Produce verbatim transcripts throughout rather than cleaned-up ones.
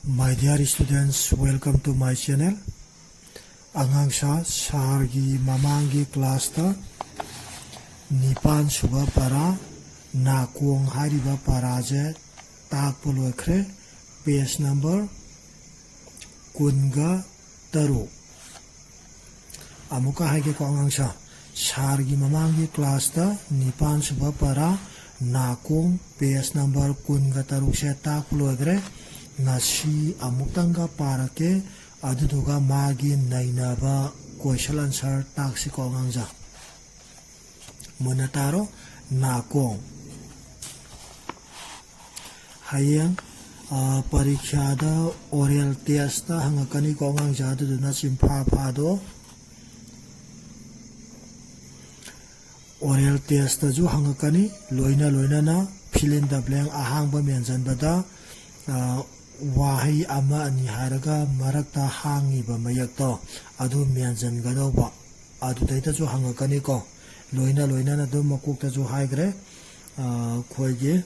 My dear students, welcome to my channel. ꯑꯉꯥꯡꯁꯥ, ꯁꯥꯔꯒꯤ ꯃꯃꯥꯡꯒꯤ ꯀ꯭ꯂꯥꯁꯇ ꯅꯤꯄꯥꯟ ꯁꯨꯕ ꯄꯔꯥ ꯅꯥꯀꯣꯡ ꯍꯥꯏꯔꯤꯕ ꯄꯔꯥꯁꯦ ꯇꯥꯛꯄ ꯂꯣꯏꯈ꯭ꯔꯦ꯫ Page number ꯀꯨꯟꯒ ꯇꯔꯨꯛ꯫ ꯑꯃꯨꯛꯀ ꯍꯥꯏꯒꯦꯀꯣ ꯑꯉꯥꯡꯁꯥ, ꯁꯥꯔꯒꯤ ꯃꯃꯥꯡꯒꯤ ꯀ꯭ꯂꯥꯁꯇ ꯅꯤꯄꯥꯟ ꯁꯨꯕ ꯄꯔꯥ ꯅꯥꯀꯣꯡ, page number ꯀꯨꯟꯒ ꯇꯔꯨꯛꯁꯦ ꯇꯥꯛꯄ ꯂꯣꯏꯈ꯭ꯔꯦ꯫ ꯉꯁꯤ ꯑꯃꯨꯛꯇꯪꯒ ꯄꯥꯔꯛꯀꯦ, ꯑꯗꯨꯗꯨꯒ ꯃꯥꯒꯤ ꯅꯩꯅꯕ question answer ꯇꯥꯛꯁꯤꯀꯣ ꯑꯉꯥꯡꯁꯥ꯫ ꯃꯨꯟꯅ ꯇꯥꯔꯣ꯫ ꯅꯥꯀꯣꯡ꯫ ꯍꯌꯦꯡ, ꯑ, ꯄꯔꯤꯈ꯭ꯌꯥꯗ oral test ꯍꯪꯉꯛꯀꯅꯤꯀꯣ ꯑꯉꯥꯡꯁꯦ, ꯑꯗꯨꯗꯨꯅ ꯆꯤꯟꯐꯥ ꯐꯥꯗꯣ꯫ Oral testꯇꯁꯨ ꯍꯪꯉꯛꯀꯅꯤ, ꯂꯣꯏꯅ ꯂꯣꯏꯅꯅ fill in the blank, ꯑꯍꯥꯡꯕ ꯃꯦꯟꯁꯤꯟꯕꯗ, ꯑ, ꯋꯥꯍꯩ ꯑꯃ ꯑꯅꯤ ꯍꯥꯏꯔꯒ ꯃꯔꯛꯇ ꯍꯥꯡꯉꯤꯕ ꯃꯌꯦꯛꯇꯣ ꯑꯗꯨ ꯃꯦꯟꯁꯤꯟꯒꯗꯧꯕ꯫ ꯑꯗꯨꯗꯩꯗꯁꯨ ꯍꯪꯉꯛꯀꯅꯤꯀꯣ꯫ ꯂꯣꯏꯅ ꯂꯣꯏꯅꯅ ꯑꯗꯨꯝ ꯃꯀꯣꯛꯇꯁꯨ ꯍꯥꯏꯈ꯭ꯔꯦ꯫ ꯑ, ꯑꯩꯈꯣꯏꯒꯤ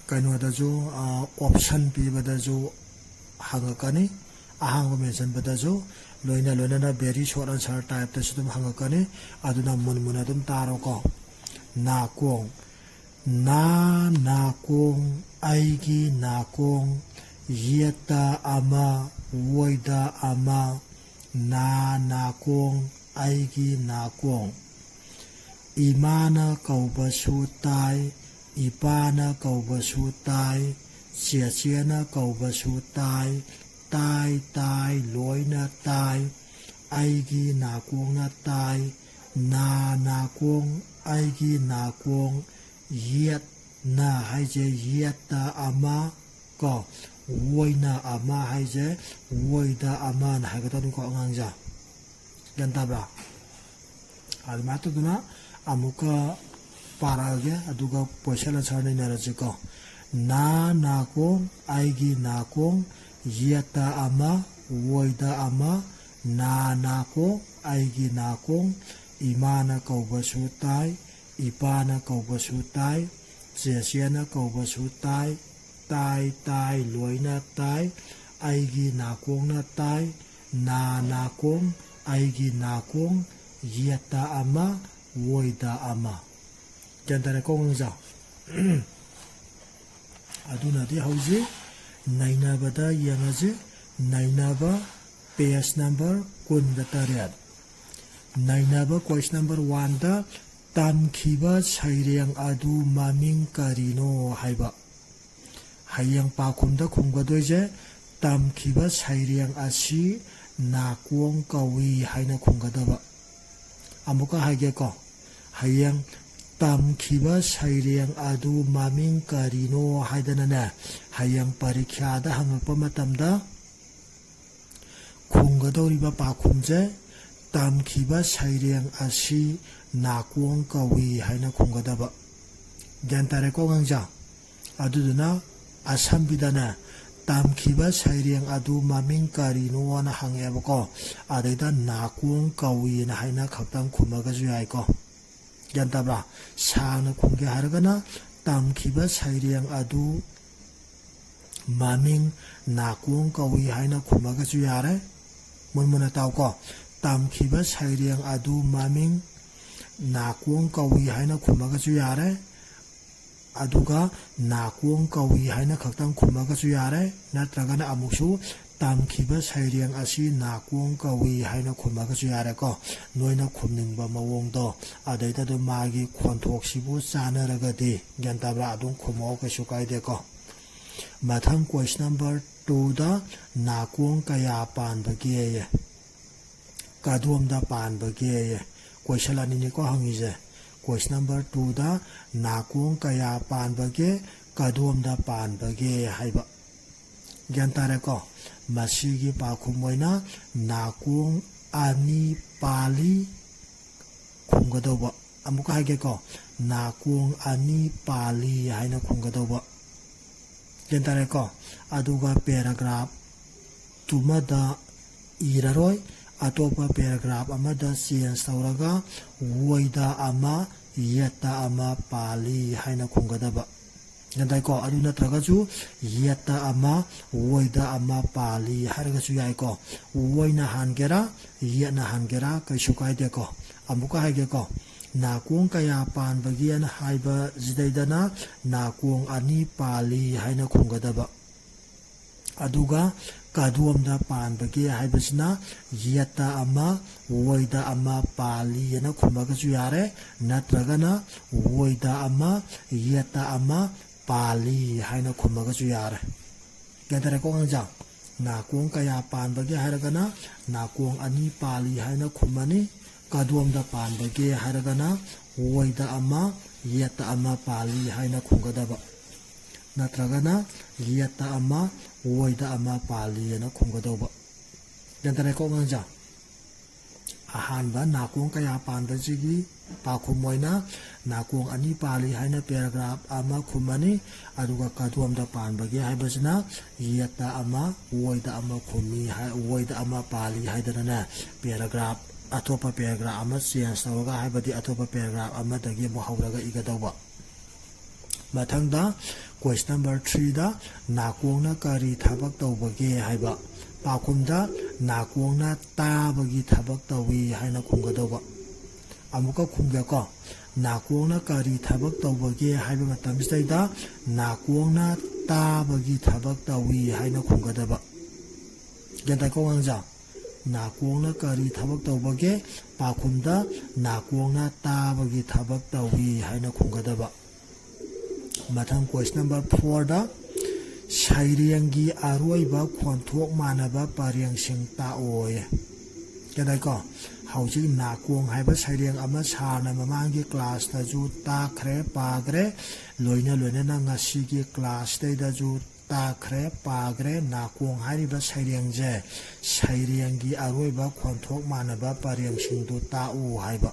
ꯀꯩꯅꯣꯗꯁꯨ, ꯑ, option ꯄꯤꯕꯗꯁꯨ ꯍꯪꯉꯛꯀꯅꯤ꯫ ꯑꯍꯥꯡꯕ ꯃꯦꯟꯁꯤꯟꯕꯗꯁꯨ ꯂꯣꯏꯅ ꯂꯣꯏꯅꯅ very short answer typeꯇꯁꯨ ꯑꯗꯨꯝ ꯍꯪꯉꯛꯀꯅꯤ꯫ ꯑꯗꯨꯅ ꯃꯨꯟ ꯃꯨꯟꯅ ꯑꯗꯨꯝ ꯇꯥꯔꯣꯀꯣ꯫ ꯅꯥꯀꯣꯡ꯫ ꯅꯥ ꯅꯥꯀꯣꯡ, ꯑꯩꯒꯤ ꯅꯥꯀꯣꯡ, ꯌꯦꯠꯇ ꯑꯃ, ꯑꯣꯏꯗ ꯑꯃ, ꯅꯥ ꯅꯥꯀꯣꯡ, ꯑꯩꯒꯤ ꯅꯥꯀꯣꯡ꯫ ꯏꯃꯥꯅ ꯀꯧꯕꯁꯨ ꯇꯥꯏ, ꯏꯄꯥꯅ ꯀꯧꯕꯁꯨ ꯇꯥꯏ, ꯆꯦꯆꯦꯅ ꯀꯧꯕꯁꯨ ꯇꯥꯏ, ꯇꯥꯏ, ꯇꯥꯏ, ꯂꯣꯏꯅ ꯇꯥꯏ꯫ ꯑꯩꯒꯤ ꯅꯥꯀꯣꯡꯅ ꯇꯥꯏ, ꯅꯥ ꯅꯥꯀꯣꯡ, ꯑꯩꯒꯤ ꯅꯥꯀꯣꯡ, ꯌꯦꯠ, ꯅ ꯍꯥꯏꯁꯦ ꯌꯦꯠꯇ ꯑꯃ, ꯀꯣ, ꯑꯣꯏꯅ ꯑꯃ ꯍꯥꯏꯁꯦ ꯑꯣꯏꯗ ꯑꯃꯅ ꯍꯥꯏꯒꯗꯕꯅꯤꯀꯣ ꯑꯉꯥꯡꯁꯦ꯫ ꯒ꯭ꯌꯥꯟ ꯇꯥꯕ꯭ꯔꯥ? ꯑꯗꯨꯃꯥꯏꯅ ꯇꯧꯗꯅ ꯑꯃꯨꯛꯀ ꯄꯥꯔꯛꯑꯒꯦ, ꯑꯗꯨꯒ question answer ꯅꯩꯅꯔꯁꯤꯀꯣ꯫ ꯅꯥ ꯅꯥꯀꯣꯡ, ꯑꯩꯒꯤ ꯅꯥꯀꯣꯡ, ꯌꯦꯠꯇ ꯑꯃ, ꯑꯣꯏꯗ ꯑꯃ, ꯅꯥ ꯅꯥꯀꯣꯡ, ꯑꯩꯒꯤ ꯅꯥꯀꯣꯡ, ꯏꯃꯥꯅ ꯀꯧꯕꯁꯨ ꯇꯥꯏ, ꯏꯄꯥꯅ ꯀꯧꯕꯁꯨ ꯇꯥꯏ, ꯆꯦꯆꯦꯅ ꯀꯧꯕꯁꯨ ꯇꯥꯏ, ꯇꯥꯏ, ꯇꯥꯏ, ꯂꯣꯏꯅ ꯇꯥꯏ꯫ ꯑꯩꯒꯤ ꯅꯥꯀꯣꯡꯅ ꯇꯥꯏ꯫ ꯅꯥ, ꯅꯥꯀꯣꯡ, ꯑꯩꯒꯤ ꯅꯥꯀꯣꯡ, ꯌꯦꯠꯇ ꯑꯃ, ꯑꯣꯏꯗ ꯑꯃ꯫ ꯒ꯭ꯌꯥꯟ ꯇꯥꯔꯦꯀꯣ, ꯑꯉꯥꯡꯖꯥ? ꯑꯗꯨꯅꯗꯤ ꯍꯧꯖꯤꯛ ꯅꯩꯅꯕꯗ ꯌꯦꯡꯉꯁꯤ꯫ ꯅꯩꯅꯕ, page number ꯀꯨꯟꯒ ꯇꯔꯦꯠ꯫ ꯅꯩꯅꯕ, question number one ꯗ, "ꯇꯝꯈꯤꯕ ꯁꯩꯔꯦꯡ ꯑꯗꯨ ꯃꯃꯤꯡ ꯀꯔꯤꯅꯣ?" ꯍꯥꯏꯕ꯫ ꯍꯌꯦꯡ ꯄꯥꯎꯈꯨꯝꯗ ꯈꯨꯝꯒꯗꯣꯏꯁꯦ, "ꯇꯝꯈꯤꯕ ꯁꯩꯔꯦꯡ ꯑꯁꯤ ꯅꯥꯀꯣꯡ ꯀꯧꯏ" ꯍꯥꯏꯅ ꯈꯨꯝꯒꯗꯕ꯫ ꯑꯃꯨꯛꯀ ꯍꯥꯏꯒꯦꯀꯣ, ꯍꯌꯦꯡ "ꯇꯝꯈꯤꯕ ꯁꯩꯔꯦꯡ ꯑꯗꯨ ꯃꯃꯤꯡ ꯀꯔꯤꯅꯣ?" ꯍꯥꯏꯗꯅꯅꯦ, ꯍꯌꯦꯡ ꯄꯔꯤꯈ꯭ꯌꯥꯗ ꯍꯪꯉꯛꯄ ꯃꯇꯝꯗ ꯈꯨꯝꯒꯗꯧꯔꯤꯕ ꯄꯥꯎꯈꯨꯝꯁꯦ, "ꯇꯝꯈꯤꯕ ꯁꯩꯔꯦꯡ ꯑꯁꯤ ꯅꯥꯀꯣꯡ ꯀꯧꯏ" ꯍꯥꯏꯅ ꯈꯨꯝꯒꯗꯕ꯫ ꯒ꯭ꯌꯥꯟ ꯇꯥꯔꯦꯀꯣ, ꯑꯉꯥꯡꯖꯥ? ꯑꯗꯨꯗꯨꯅ ꯑꯁꯝꯕꯤꯗꯅꯦ, "ꯇꯝꯈꯤꯕ ꯁꯩꯔꯦꯡ ꯑꯗꯨ ꯃꯃꯤꯡ ꯀꯔꯤꯅꯣꯅ?" ꯍꯪꯉꯛꯑꯦꯕꯀꯣ꯫ ꯑꯗꯩꯗ "ꯅꯥꯀꯣꯡ ꯀꯧꯏꯅ" ꯍꯥꯏꯅ ꯈꯛꯇꯪ ꯈꯨꯝꯃꯒꯁꯨ ꯌꯥꯏꯀꯣ꯫ ꯒ꯭ꯌꯥꯟ ꯇꯥꯕ꯭ꯔꯥ? ꯁꯥꯡꯅ ꯈꯨꯝꯒꯦ ꯍꯥꯏꯔꯒꯅ, "ꯇꯝꯈꯤꯕ ꯁꯩꯔꯦꯡ ꯑꯗꯨ ꯃꯃꯤꯡ ꯅꯥꯀꯣꯡ ꯀꯧꯏ" ꯍꯥꯏꯅ ꯈꯨꯝꯃꯒꯁꯨ ꯌꯥꯔꯦ꯫ ꯃꯨꯟ ꯃꯨꯟꯅ ꯇꯥꯎꯀꯣ꯫ "ꯇꯝꯈꯤꯕ ꯁꯩꯔꯦꯡ ꯑꯗꯨ ꯃꯃꯤꯡ ꯅꯥꯀꯣꯡ ꯀꯧꯏ" ꯍꯥꯏꯅ ꯈꯨꯝꯃꯒꯁꯨ ꯌꯥꯔꯦ꯫ ꯑꯗꯨꯒ "ꯅꯥꯀꯣꯡ ꯀꯧꯏ" ꯍꯥꯏꯅ ꯈꯛꯇꯪ ꯈꯨꯝꯃꯒꯁꯨ ꯌꯥꯔꯦ, ꯅꯠꯇ꯭ꯔꯒꯅ ꯑꯃꯨꯛꯁꯨ "ꯇꯝꯈꯤꯕ ꯁꯩꯔꯦꯡ ꯑꯁꯤ ꯅꯥꯀꯣꯡ ꯀꯧꯏ" ꯍꯥꯏꯅ ꯈꯨꯝꯃꯒꯁꯨ ꯌꯥꯔꯦꯀꯣ꯫ ꯅꯣꯏꯅ ꯈꯨꯝꯅꯤꯡꯕ ꯃꯑꯣꯡꯗꯣ, ꯑꯗꯩꯗ ꯑꯗꯨꯝ ꯃꯥꯒꯤ ꯈꯣꯟꯊꯣꯛꯁꯤꯕꯨ ꯆꯥꯟꯅꯔꯒꯗꯤ, ꯒ꯭ꯌꯥꯟ ꯇꯥꯕ꯭ꯔꯥ, ꯑꯗꯨꯝ ꯈꯨꯝꯃꯛꯑꯣ, ꯀꯩꯁꯨ ꯀꯥꯏꯗꯦꯀꯣ꯫ ꯃꯊꯪ question number two ꯗ, "ꯅꯥꯀꯣꯡ ꯀꯌꯥ ꯄꯥꯟꯕꯒꯦ?" ꯀꯗꯣꯝꯗ ꯄꯥꯟꯕꯒꯦ? Question ꯑꯅꯤꯅꯤꯀꯣ ꯍꯪꯉꯤꯁꯦ꯫ Question number two ꯗ "ꯅꯥꯀꯣꯡ ꯀꯌꯥ ꯄꯥꯟꯕꯒꯦ? ꯀꯗꯣꯝꯗ ꯄꯥꯟꯕꯒꯦ?" ꯍꯥꯏꯕ꯫ ꯒ꯭ꯌꯥꯟ ꯇꯥꯔꯦꯀꯣ? ꯃꯁꯤꯒꯤ ꯄꯥꯎꯈꯨꯝ ꯑꯣꯏꯅ "ꯅꯥꯀꯣꯡ ꯑꯅꯤ ꯄꯥꯜꯂꯤ" ꯈꯨꯝꯒꯗꯧꯕ꯫ ꯑꯃꯨꯛꯀ ꯍꯥꯏꯒꯦꯀꯣ, "ꯅꯥꯀꯣꯡ ꯑꯅꯤ ꯄꯥꯜꯂꯤ" ꯍꯥꯏꯅ ꯈꯨꯝꯒꯗꯧꯕ꯫ ꯒ꯭ꯌꯥꯟ ꯇꯥꯔꯦꯀꯣ? ꯑꯗꯨꯒ paragraph ꯇꯨꯃꯗ ꯏꯔꯔꯣꯏ, ꯑꯇꯣꯞꯄ paragraph ꯑꯃꯗ change ꯇꯧꯔꯒ "ꯑꯣꯏꯗ ꯑꯃ, ꯌꯦꯠꯇ ꯑꯃ ꯄꯥꯜꯂꯤ" ꯍꯥꯏꯅ ꯈꯨꯝꯒꯗꯕ꯫ ꯒ꯭ꯌꯥꯟ ꯇꯥꯏꯀꯣ? ꯑꯗꯨ ꯅꯠꯇ꯭ꯔꯒꯁꯨ ꯌꯦꯠꯇ ꯑꯃ, ꯑꯣꯏꯗ ꯑꯃ ꯄꯥꯜꯂꯤ ꯍꯥꯏꯔꯒꯁꯨ ꯌꯥꯏꯀꯣ꯫ ꯑꯣꯏꯅ ꯍꯥꯟꯒꯦꯔꯥ, ꯌꯦꯠꯅ ꯍꯥꯟꯒꯦꯔꯥ, ꯀꯩꯁꯨ ꯀꯥꯏꯗꯦꯀꯣ꯫ ꯑꯃꯨꯛꯀ ꯍꯥꯏꯒꯦꯀꯣ, ꯅꯥꯀꯣꯡ ꯀꯌꯥ ꯄꯥꯟꯕꯒꯦꯅ ꯍꯥꯏꯕꯁꯤꯗꯩꯗꯅ ꯅꯥꯀꯣꯡ ꯑꯅꯤ ꯄꯥꯜꯂꯤ ꯍꯥꯏꯅ ꯈꯨꯝꯒꯗꯕ꯫ ꯑꯗꯨꯒ ꯀꯗꯣꯝꯗ ꯄꯥꯟꯕꯒꯦ ꯍꯥꯏꯕꯁꯤꯅ ꯌꯦꯠꯇ ꯑꯃ, ꯑꯣꯏꯗ ꯑꯃ ꯄꯥꯜꯂꯤ ꯍꯥꯏꯅ ꯈꯨꯝꯃꯒꯁꯨ ꯌꯥꯔꯦ, ꯅꯠꯇ꯭ꯔꯒꯅ ꯑꯣꯏꯗ ꯑꯃ, ꯌꯦꯠꯇ ꯑꯃ ꯄꯥꯜꯂꯤ ꯍꯥꯏꯅ ꯈꯨꯝꯃꯒꯁꯨ ꯌꯥꯔꯦ꯫ ꯒ꯭ꯌꯥꯟ ꯇꯥꯔꯦꯀꯣ ꯑꯉꯥꯡꯁꯥ? ꯅꯥꯀꯣꯡ ꯀꯌꯥ ꯄꯥꯟꯕꯒꯦ ꯍꯥꯏꯔꯒꯅ ꯅꯥꯀꯣꯡ ꯑꯅꯤ ꯄꯥꯜꯂꯤ ꯍꯥꯏꯅ ꯈꯨꯝꯃꯅꯤ꯫ ꯀꯗꯣꯝꯗ ꯄꯥꯟꯕꯒꯦ ꯍꯥꯏꯔꯒꯅ ꯑꯣꯏꯗ ꯑꯃ, ꯌꯦꯠꯇ ꯑꯃ ꯄꯥꯜꯂꯤ ꯍꯥꯏꯅ ꯈꯨꯝꯒꯗꯕ꯫ ꯅꯠꯇ꯭ꯔꯒꯅ ꯌꯦꯠꯇ ꯑꯃ, ꯑꯣꯏꯗ ꯑꯃ ꯄꯥꯜꯂꯤ ꯍꯥꯏꯅ ꯈꯨꯝꯒꯗꯧꯕ꯫ ꯒ꯭ꯌꯥꯟ ꯇꯥꯔꯦꯀꯣ ꯑꯉꯥꯡꯁꯥ? ꯑꯍꯥꯟꯕ ꯅꯥꯀꯣꯡ ꯀꯌꯥ ꯄꯥꯟꯕꯁꯤꯒꯤ ꯄꯥꯎꯈꯨꯝ ꯑꯣꯏꯅ ꯅꯥꯀꯣꯡ ꯑꯅꯤ ꯄꯥꯜꯂꯤ ꯍꯥꯏꯅ paragraph ꯑꯃ ꯈꯨꯝꯃꯅꯤ, ꯑꯗꯨꯒ ꯀꯗꯣꯝꯗ ꯄꯥꯟꯕꯒꯦ ꯍꯥꯏꯕꯁꯤꯅ ꯌꯦꯠꯇ ꯑꯃ, ꯑꯣꯏꯗ ꯑꯃ ꯈꯨꯝꯃꯤ ꯍꯥꯏ, ꯑꯣꯏꯗ ꯑꯃ ꯄꯥꯜꯂꯤ ꯍꯥꯏꯗꯅꯅꯦ, paragraph, ꯑꯇꯣꯞꯄ paragraph ꯑꯃ change ꯇꯧꯔꯒ, ꯍꯥꯏꯕꯗꯤ ꯑꯇꯣꯞꯄ paragraph ꯑꯃꯗꯒꯤ ꯑꯃꯨꯛ ꯍꯧꯔꯒ ꯏꯒꯗꯧꯕ꯫ ꯃꯊꯪꯗ question number threeꯗ ꯅꯥꯀꯣꯡꯅ ꯀꯔꯤ ꯊꯕꯛ ꯇꯧꯕꯒꯦ ꯍꯥꯏꯕ꯫ ꯄꯥꯎꯈꯨꯝꯗ ꯅꯥꯀꯣꯡꯅ ꯇꯥꯕꯒꯤ ꯊꯕꯛ ꯇꯧꯏ ꯍꯥꯏꯅ ꯈꯨꯝꯒꯗꯧꯕ꯫ ꯑꯃꯨꯛꯀ ꯈꯨꯝꯒꯦꯀꯣ꯫ ꯅꯥꯀꯣꯡꯅ ꯀꯔꯤ ꯊꯕꯛ ꯇꯧꯕꯒꯦ ꯍꯥꯏꯕ ꯃꯇꯝꯁꯤꯗꯩꯗ ꯅꯥꯀꯣꯡꯅ ꯇꯥꯕꯒꯤ ꯊꯕꯛ ꯇꯧꯏ ꯍꯥꯏꯅ ꯈꯨꯝꯒꯗꯕ꯫ ꯒ꯭ꯌꯥꯟ ꯇꯥꯏꯀꯣ ꯑꯉꯥꯡꯁꯥ? ꯅꯥꯀꯣꯡꯅ ꯀꯔꯤ ꯊꯕꯛ ꯇꯧꯕꯒꯦ? ꯄꯥꯎꯈꯨꯝꯗ ꯅꯥꯀꯣꯡꯅ ꯇꯥꯕꯒꯤ ꯊꯕꯛ ꯇꯧꯏ ꯍꯥꯏꯅ ꯈꯨꯝꯒꯗꯕ꯫ ꯃꯊꯪ question number fourꯗ ꯁꯩꯔꯦꯡꯒꯤ ꯑꯔꯣꯏꯕ ꯈꯣꯟꯊꯣꯛ ꯃꯥꯟꯅꯕ ꯄꯔꯦꯡꯁꯤꯡ ꯇꯥꯛꯑꯣꯌꯦ꯫ ꯒ꯭ꯌꯥꯟ ꯇꯥꯏꯀꯣ? ꯍꯧꯖꯤꯛ ꯅꯥꯀꯣꯡ ꯍꯥꯏꯕ ꯁꯩꯔꯦꯡ ꯑꯃ ꯁꯥꯔꯅ ꯃꯃꯥꯡꯒꯤ classꯇꯁꯨ ꯇꯥꯛꯈ꯭ꯔꯦ, ꯄꯥꯈ꯭ꯔꯦ, ꯂꯣꯏꯅ ꯂꯣꯏꯅꯅ ꯉꯁꯤꯒꯤ classꯇꯩꯗꯁꯨ ꯇꯥꯈ꯭ꯔꯦ, ꯄꯥꯈ꯭ꯔꯦ꯫ ꯅꯥꯀꯣꯡ ꯍꯥꯏꯔꯤꯕ ꯁꯩꯔꯦꯡꯁꯦ, ꯁꯩꯔꯦꯡꯒꯤ ꯑꯔꯣꯏꯕ ꯈꯣꯟꯊꯣꯛ ꯃꯥꯟꯅꯕ ꯄꯔꯦꯡꯁꯤꯡꯗꯨ ꯇꯥꯛꯎ ꯍꯥꯏꯕ꯫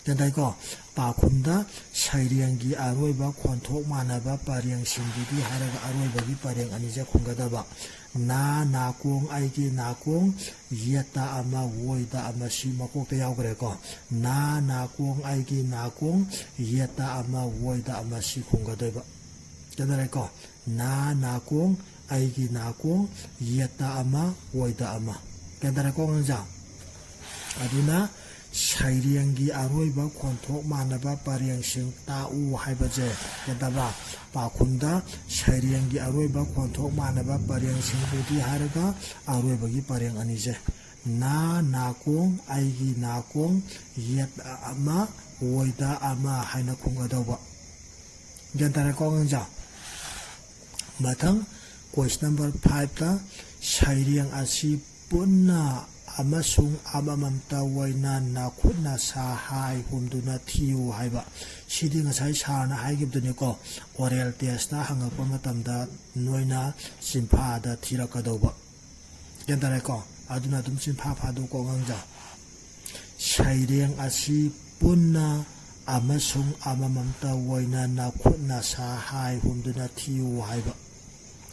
ꯒ꯭ꯌꯥꯟ ꯇꯥꯏꯀꯣ? ꯄꯥꯎꯈꯨꯝꯗ ꯁꯩꯔꯦꯡꯒꯤ ꯑꯔꯣꯏꯕ ꯈꯣꯟꯊꯣꯛ ꯃꯥꯟꯅꯕ ꯄꯔꯦꯡꯁꯤꯡꯗꯨꯗꯤ ꯍꯥꯏꯔꯒ ꯑꯔꯣꯏꯕꯒꯤ ꯄꯔꯦꯡ ꯑꯅꯤꯁꯦ ꯈꯨꯝꯒꯗꯕ꯫ ꯅꯥ ꯅꯥꯀꯣꯡ ꯑꯩꯒꯤ ꯅꯥꯀꯣꯡ, ꯌꯦꯠꯇ ꯑꯃ ꯑꯣꯏꯗ ꯑꯃ, ꯁꯤ ꯃꯀꯣꯛꯇ ꯌꯥꯎꯈ꯭ꯔꯦꯀꯣ꯫ ꯅꯥ ꯅꯥꯀꯣꯡ ꯑꯩꯒꯤ ꯅꯥꯀꯣꯡ, ꯌꯦꯠꯇ ꯑꯃ ꯑꯣꯏꯗ ꯑꯃ, ꯁꯤ ꯈꯨꯝꯒꯗꯣꯏꯕ꯫ ꯒ꯭ꯌꯥꯟ ꯇꯥꯔꯦꯀꯣ? ꯅꯥ ꯅꯥꯀꯣꯡ, ꯑꯩꯒꯤ ꯅꯥꯀꯣꯡ, ꯌꯦꯠꯇ ꯑꯃ, ꯑꯣꯏꯗ ꯑꯃ꯫ ꯒ꯭ꯌꯥꯟ ꯇꯥꯔꯦꯀꯣ ꯑꯉꯥꯡꯁꯥ? ꯑꯗꯨꯅ ꯁꯩꯔꯦꯡꯒꯤ ꯑꯔꯣꯏꯕ ꯈꯣꯟꯊꯣꯛ ꯃꯥꯟꯅꯕ ꯄꯔꯦꯡꯁꯤꯡ ꯇꯥꯛꯎ ꯍꯥꯏꯕꯁꯦ, ꯒ꯭ꯌꯥꯟ ꯇꯥꯕ꯭ꯔꯥ? ꯄꯥꯎꯈꯨꯝꯗ ꯁꯩꯔꯦꯡꯒꯤ ꯑꯔꯣꯏꯕ ꯈꯣꯟꯊꯣꯛ ꯃꯥꯟꯅꯕ ꯄꯔꯦꯡꯁꯤꯡꯗꯨꯗꯤ ꯍꯥꯏꯔꯒ ꯑꯔꯣꯏꯕꯒꯤ ꯄꯔꯦꯡ ꯑꯅꯤꯁꯦ, ꯅꯥ ꯅꯥꯀꯣꯡ, ꯑꯩꯒꯤ ꯅꯥꯀꯣꯡ, ꯌꯦꯠ ꯑꯃ, ꯑꯣꯏꯗ ꯑꯃ ꯍꯥꯏꯅ ꯈꯨꯝꯒꯗꯧꯕ꯫ ꯒ꯭ꯌꯥꯟ ꯇꯥꯔꯦꯀꯣ ꯑꯉꯥꯡꯁꯥ? ꯃꯊꯪ question number five ꯇ, ꯁꯩꯔꯦꯡ ꯑꯁꯤ ꯄꯨꯟꯅ ꯑꯃꯁꯨꯡ ꯑꯃꯃꯝꯇ ꯑꯣꯏꯅ ꯅꯈꯨꯠ ꯅꯁꯥ ꯍꯥꯏ ꯍꯨꯝꯗꯨꯅ ꯊꯤꯌꯨ ꯍꯥꯏꯕ꯫ ꯁꯤꯗꯤ ꯉꯁꯥꯏ ꯁꯥꯔꯅ ꯍꯥꯏꯈꯤꯕꯗꯨꯅꯤꯀꯣ, oral test ꯇ ꯍꯪꯉꯛꯄ ꯃꯇꯝꯗ ꯅꯣꯏꯅ ꯆꯤꯟꯐꯥꯗ ꯊꯤꯔꯛꯀꯗꯧꯕ꯫ ꯒ꯭ꯌꯥꯟ ꯇꯥꯔꯦꯀꯣ? ꯑꯗꯨꯅ ꯑꯗꯨꯝ ꯆꯤꯟꯐꯥ ꯐꯥꯗꯣꯛꯀꯣ ꯑꯉꯥꯡꯁꯥ꯫ ꯁꯩꯔꯦꯡ ꯑꯁꯤ ꯄꯨꯟꯅ ꯑꯃꯁꯨꯡ ꯑꯃꯃꯝꯇ ꯑꯣꯏꯅ ꯅꯈꯨꯠ ꯅꯁꯥ ꯍꯥꯏ ꯍꯨꯝꯗꯨꯅ ꯊꯤꯌꯨ ꯍꯥꯏꯕ꯫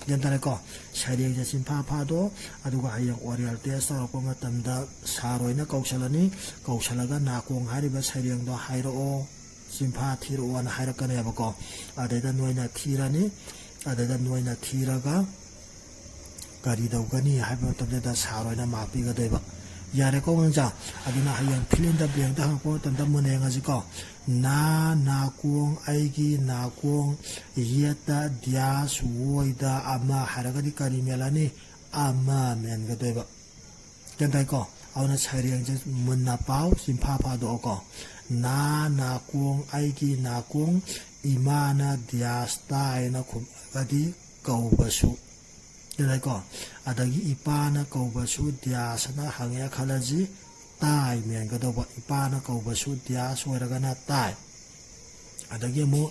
ꯒ꯭ꯌꯥꯟ ꯇꯥꯔꯦꯀꯣ? ꯁꯩꯔꯦꯡꯁꯦ ꯆꯤꯟꯐꯥ ꯐꯥꯗꯣ, ꯑꯗꯨꯒ ꯍꯌꯦꯡ oral test ꯇꯧꯔꯛꯄ ꯃꯇꯝꯗ ꯁꯥꯔ ꯍꯣꯏꯅ ꯀꯧꯁꯜꯂꯅꯤ꯫ ꯀꯧꯁꯜꯂꯒ ꯅꯥꯀꯣꯡ ꯍꯥꯏꯔꯤꯕ ꯁꯩꯔꯦꯡꯗꯣ ꯍꯥꯏꯔꯛꯑꯣ, ꯆꯤꯟꯐꯥ ꯊꯤꯔꯛꯑꯣꯅ ꯍꯥꯏꯔꯛꯀꯅꯦꯕꯀꯣ꯫ ꯑꯗꯩꯗ ꯅꯣꯏꯅ ꯊꯤꯔꯅꯤ꯫ ꯑꯗꯩꯗ ꯅꯣꯏꯅ ꯊꯤꯔꯒ ꯀꯔꯤ ꯇꯧꯒꯅꯤ ꯍꯥꯏꯕ ꯃꯇꯝꯗꯨꯗ ꯁꯥꯔ ꯍꯣꯏꯅ ꯃꯥꯔꯛ ꯄꯤꯒꯗꯣꯏꯕ꯫ ꯌꯥꯔꯦꯀꯣ ꯑꯉꯥꯡꯁꯥ? ꯑꯗꯨꯅ ꯍꯌꯦꯡ fill in the blank ꯇ ꯍꯪꯉꯛꯄ ꯃꯇꯝꯗ ꯃꯨꯟꯅ ꯌꯦꯡꯉꯁꯤꯀꯣ꯫ ꯅꯥ ꯅꯥꯀꯣꯡ, ꯑꯩꯒꯤ ꯅꯥꯀꯣꯡ, ꯌꯦꯠꯇ dash, ꯑꯣꯏꯗ ꯑꯃ ꯍꯥꯏꯔꯒꯗꯤ ꯀꯔꯤ ꯃꯦꯜꯂꯅꯤ? ꯑꯃ ꯃꯦꯟꯒꯗꯣꯏꯕ꯫ ꯒ꯭ꯌꯥꯟ ꯇꯥꯏꯀꯣ? ꯑꯗꯨꯅ ꯁꯩꯔꯦꯡꯁꯦ ꯃꯨꯟꯅ ꯄꯥꯎ, ꯆꯤꯟꯐꯥ ꯐꯥꯗꯣꯛꯑꯣꯀꯣ꯫ ꯅꯥ ꯅꯥꯀꯣꯡ, ꯑꯩꯒꯤ ꯅꯥꯀꯣꯡ, ꯏꯃꯥꯅ dash ꯇꯥꯏꯅ ꯈꯨꯝꯃꯒꯗꯤ ꯀꯧꯕꯁꯨ꯫ ꯒ꯭ꯌꯥꯟ ꯇꯥꯏꯀꯣ? ꯑꯗꯒꯤ ꯏꯄꯥꯅ ꯀꯧꯕꯁꯨ dash ꯅ ꯍꯪꯉꯦ ꯈꯜꯂꯁꯤ, ꯇꯥꯏ ꯃꯦꯟꯒꯗꯧꯕ꯫ ꯏꯄꯥꯅ ꯀꯧꯕꯁꯨ dash ꯑꯣꯏꯔꯒꯅ ꯇꯥꯏ꯫ ꯑꯗꯒꯤ ꯑꯃꯨꯛ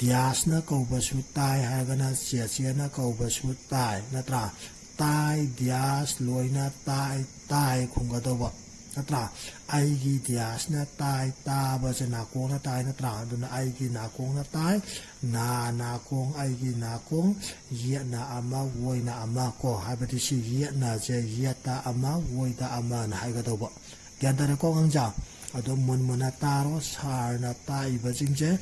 dash ꯅ ꯀꯧꯕꯁꯨ ꯇꯥꯏ ꯍꯥꯏꯔꯒꯅ ꯆꯦꯆꯦꯅ ꯀꯧꯕꯁꯨ ꯇꯥꯏ, ꯅꯠꯇ꯭ꯔꯥ? ꯇꯥꯏ, dash, ꯂꯣꯏꯅ ꯇꯥꯏ, ꯇꯥꯏ ꯈꯨꯝꯒꯗꯧꯕ, ꯅꯠꯇ꯭ꯔꯥ? ꯑꯩꯒꯤ dash ꯅ ꯇꯥꯏ, ꯇꯥꯕꯁꯦ ꯅꯥꯀꯣꯡꯅ ꯇꯥꯏ, ꯅꯠꯇ꯭ꯔꯥ? ꯑꯗꯨꯅ ꯑꯩꯒꯤ ꯅꯥꯀꯣꯡꯅ ꯇꯥꯏ, ꯅꯥ ꯅꯥꯀꯣꯡ, ꯑꯩꯒꯤ ꯅꯥꯀꯣꯡ, ꯌꯦꯠꯅ ꯑꯃ, ꯑꯣꯏꯅ ꯑꯃ ꯀꯣ, ꯍꯥꯏꯕꯗꯤ ꯁꯤ ꯌꯦꯠꯅꯁꯦ ꯌꯦꯠꯇ ꯑꯃ, ꯑꯣꯏꯗ ꯑꯃꯅ ꯍꯥꯏꯒꯗꯧꯕ꯫ ꯒ꯭ꯌꯥꯟ ꯇꯥꯔꯦꯀꯣ ꯑꯉꯥꯡꯁꯥ? ꯑꯗꯨꯝ ꯃꯨꯟ ꯃꯨꯟꯅ ꯇꯥꯔꯣ꯫ ꯁꯥꯔꯅ ꯇꯥꯛꯏꯕꯁꯤꯡꯁꯦ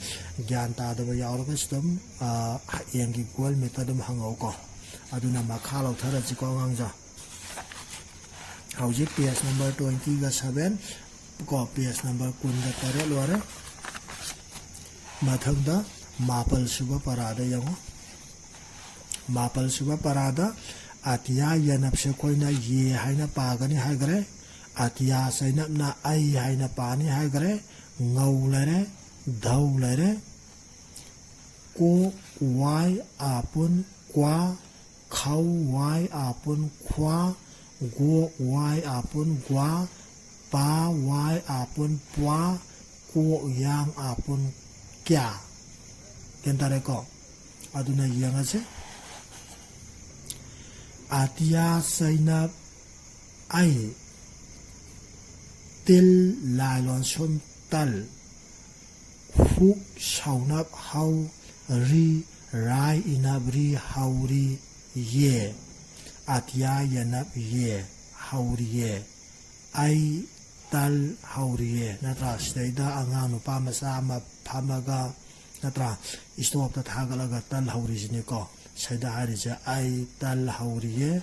ꯒ꯭ꯌꯥꯟ ꯇꯥꯗꯕ ꯌꯥꯎꯔꯒꯁꯨ ꯑꯗꯨꯝ, ꯑ, ꯍꯌꯦꯡꯒꯤ Google Meet-ꯇ ꯑꯗꯨꯝ ꯍꯪꯉꯛꯎꯀꯣ꯫ ꯑꯗꯨꯅ ꯃꯈꯥ ꯂꯧꯊꯔꯁꯤꯀꯣ ꯑꯉꯥꯡꯁꯦ꯫ ꯍꯧꯖꯤꯛ page number twenty-seven ꯀꯣ, page number ꯀꯨꯟꯒ ꯇꯔꯦꯠ ꯂꯣꯏꯔꯦ꯫ ꯃꯊꯪꯗ ꯃꯥꯄꯜ ꯁꯨꯕ ꯄꯔꯥꯗ ꯌꯦꯡꯉꯣ꯫ ꯃꯥꯄꯜ ꯁꯨꯕ ꯄꯔꯥꯗ ꯑꯇꯤꯌꯥ ꯌꯦꯅꯞꯁꯦ ꯑꯩꯈꯣꯏꯅ ꯌꯦ ꯍꯥꯏꯅ ꯄꯥꯒꯅꯤ ꯍꯥꯏꯈ꯭ꯔꯦ꯫ ꯑꯇꯤꯌꯥ ꯆꯩꯅꯞꯅ ꯑꯩ ꯍꯥꯏꯅ ꯄꯥꯅꯤ ꯍꯥꯏꯈ꯭ꯔꯦ꯫ ꯉꯧ ꯂꯩꯔꯦ, ꯙꯧ ꯂꯩꯔꯦ꯫ ꯀꯣ ꯋꯥꯏ ꯑꯥꯄꯨꯟ ꯀ꯭ꯋꯥ, ꯈꯧ ꯋꯥꯏ ꯑꯥꯄꯨꯟ ꯈ꯭ꯋꯥ, ꯒꯣ ꯋꯥꯏ ꯑꯥꯄꯨꯟ ꯒ꯭ꯋꯥ, ꯄꯥ ꯋꯥꯏ ꯑꯥꯄꯨꯟ ꯄ꯭ꯋꯥ, ꯀꯣ ꯌꯥꯡ ꯑꯥꯄꯨꯟ ꯀ꯭ꯌꯥ꯫ ꯒ꯭ꯌꯥꯟ ꯇꯥꯔꯦꯀꯣ? ꯑꯗꯨꯅ ꯌꯦꯡꯉꯁꯦ꯫ ꯑꯇꯤꯌꯥ ꯆꯩꯅꯞ ꯑꯩ, ꯇꯤꯜ ꯂꯥꯏ ꯂꯣꯟꯁꯨꯝ ꯇꯜ, ꯍꯨꯛ ꯁꯧꯅꯞ ꯍꯧ, ꯔꯤ ꯔꯥꯏ ꯏꯅꯞ ꯔꯤ ꯍꯧꯔꯤ ꯌꯦ꯫ ꯑꯇꯤꯌꯥ ꯌꯦꯅꯞ ꯌꯦ ꯍꯧꯔꯤꯌꯦ꯫ ꯑꯩ ꯇꯜ ꯍꯧꯔꯤꯌꯦ꯫ ꯅꯠꯇ꯭ꯔꯥ? ꯁꯤꯗꯩꯗ ꯑꯉꯥꯡ ꯅꯨꯄꯥ ꯃꯆꯥ ꯑꯃ ꯐꯝꯃꯒ, ꯅꯠꯇ꯭ꯔꯥ, stove-ꯇ ꯊꯥꯒꯠꯂꯒ ꯇꯜ ꯍꯧꯔꯤꯁꯤꯅꯤꯀꯣ꯫ ꯁꯤꯗ ꯍꯥꯏꯔꯤꯁꯦ, "ꯑꯩ ꯇꯜ ꯍꯧꯔꯤꯌꯦ"꯫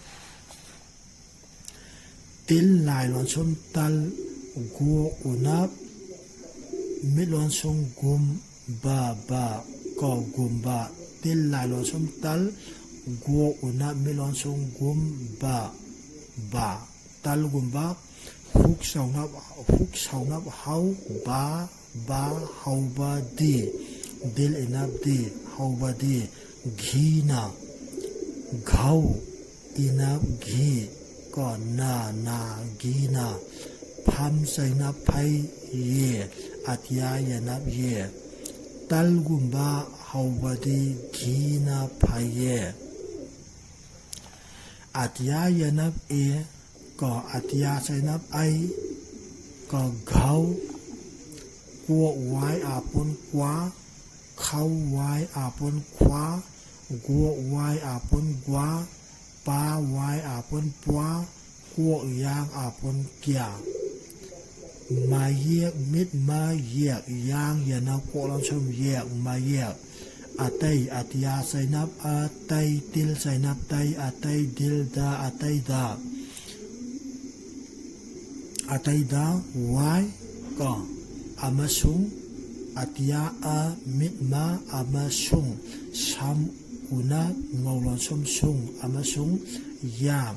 ꯇꯤꯜ ꯂꯥꯏ ꯂꯣꯟꯁꯨꯝ ꯇꯜ, ꯒꯣ ꯎꯅꯞ ꯃꯤꯠ ꯂꯣꯟꯁꯨꯝ ꯒꯨꯝ, ꯕ, ꯕ ꯀꯣ, ꯒꯨꯝꯕ꯫ ꯇꯤꯜ ꯂꯥꯏ ꯂꯣꯟꯁꯨꯝ ꯇꯜ, ꯒꯣ ꯎꯅꯞ ꯃꯤꯠ ꯂꯣꯟꯁꯨꯝ ꯒꯨꯝ, ꯕ, ꯕ꯫ ꯇꯜꯒꯨꯝꯕ꯫ ꯍꯨꯛ ꯁꯧꯅꯞ, ꯍꯨꯛ ꯁꯧꯅꯞ ꯍꯧ, ꯕꯥ, ꯕꯥ, ꯍꯧꯕꯗꯤ꯫ ꯗꯤꯜ ꯏꯅꯞ ꯗꯤ, ꯍꯧꯕꯗꯤ꯫ ꯘꯤꯅ, ꯘꯧ ꯏꯅꯞ ꯘꯤ ꯀꯣ, ꯅ, ꯅ, ꯘꯤꯅ꯫ ꯐꯝ ꯆꯩꯅꯞ ꯐꯩ ꯌꯦ, ꯑꯇꯤꯌꯥ ꯌꯦꯅꯞ ꯌꯦ꯫ ꯇꯜꯒꯨꯝꯕ ꯍꯧꯕꯗꯤ ꯘꯤꯅ ꯐꯩꯌꯦ꯫ ꯑꯇꯤꯌꯥ ꯌꯦꯅꯞ ꯑꯦ ꯀꯣ, ꯑꯇꯤꯌꯥ ꯆꯩꯅꯞ ꯑꯩ ꯀꯣ, ꯘꯧ, ꯀꯣ ꯋꯥꯏ ꯑꯥꯄꯨꯟ ꯀ꯭ꯋꯥ, ꯈꯧ ꯋꯥꯏ ꯑꯥꯄꯨꯟ ꯈ꯭ꯋꯥ, ꯒꯣ ꯋꯥꯏ ꯑꯥꯄꯨꯟ ꯒ꯭ꯋꯥ, ꯄꯥ ꯋꯥꯏ ꯑꯥꯄꯨꯟ ꯄ꯭ꯋꯥ, ꯀꯣ ꯌꯥꯡ ꯑꯥꯄꯨꯟ ꯀ꯭ꯌꯥ꯫ ꯃꯌꯦꯛ, ꯃꯤꯠ ꯃ ꯌꯦꯛ, ꯌꯥꯡ ꯌꯦꯅ ꯀꯣꯛ ꯂꯣꯟꯁꯨꯝ ꯌꯦꯛ, ꯃꯌꯦꯛ꯫ ꯑꯇꯩ, ꯑꯇꯤꯌꯥ ꯆꯩꯅꯞ, ꯑꯇꯩ ꯇꯤꯜ ꯆꯩꯅꯞ ꯇꯩ, ꯑꯇꯩ ꯗꯤꯜ ꯗ, ꯑꯇꯩꯗ꯫ ꯑꯇꯩꯗ ꯋꯥꯏ ꯀꯣ ꯑꯃꯁꯨꯡ ꯑꯇꯤꯌꯥ ꯑ, ꯃꯤꯠ ꯃ ꯑꯃꯁꯨꯡ ꯁꯝ ꯎꯅ ꯉꯧ ꯂꯣꯟꯁꯨꯝ ꯁꯨꯡ ꯑꯃꯁꯨꯡ ꯌꯥꯡ